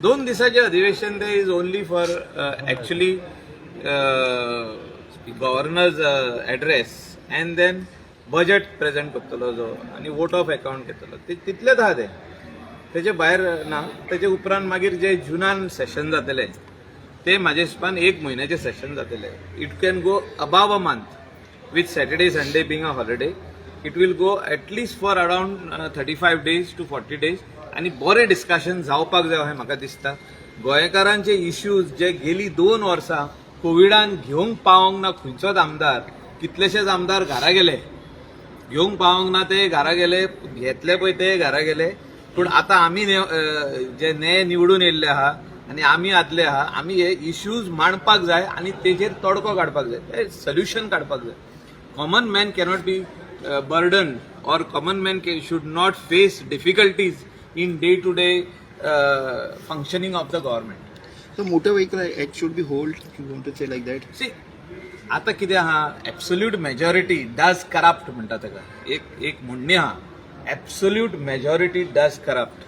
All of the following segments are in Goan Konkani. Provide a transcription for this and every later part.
2 दिसाचे अधिवेशन ते is only for actually governor's address and then budget present करतलो जो आनी वोट ऑफ अकाउंट घेतलो, ते तितलेच आहा. ते तेजे भायर ना. तेजे उपरांत मागीर जे जुनान सेशन जातले, ते म्हाज्या हिसपान एक म्हयन्याचें सेशन जातले. It can go above a month. With Saturday, Sunday being a holiday, it will go at least for around 35 days to 40 days. आनी बरें डिस्कशन जावपाक जाय अशें म्हाका दिसता. गोंयकारांचे इश्यूज जे गेली 2 वर्सां कोविडान घेवंक पावोंक ना खंयचोच आमदार, कितलेशेच आमदार घरा गेले. घेवंक पावोंक ना ते घरा गेले, घेतले पळय ते घरा गेले. पूण आतां आमी जे ने निवडून येयल्ले आहा आनी आमी आदले आहा, आमी हे इश्यूज मांडपाक जाय आनी तेजेर तोडको काडपाक जाय, ते सोल्युशन काडपाक जाय. Common man cannot be burden or common man should not face difficulties in day to day functioning of the government. So motor vehicle act should be hold. You want to say like that? See, आता कितें आहा, एब्सोल्यूट मेजॉरिटी डज करप्ट म्हणटा ताका. एक एक म्हणणें आहा, एब्सोल्यूट मेजॉरिटी डज करप्ट.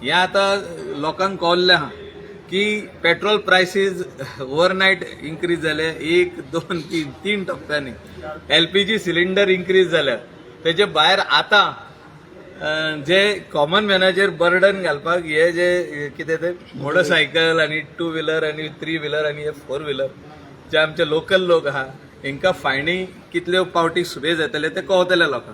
हें आतां लोकांक कळ्ळें आहा की पेट्रोल प्रायसीस ओवरनायट इन्क्रीज जाले, एक, दोन, तीन, तीन टप्प्यांनी. एलपीजी सिलिंडर इन्क्रीज जाल्या. तेजे भायर आतां जे कॉमन मॅनाचेर बर्डन घालपाक हे जे कितें ते मोटरसायकल आनी टू व्हिलर आनी थ्री व्हिलर आनी हे फोर व्हिलर जे आमचे लोकल लोक आहा, हेंकां फायनी कितल्यो पावटी सुबे जातले ते कळतले लोकांक.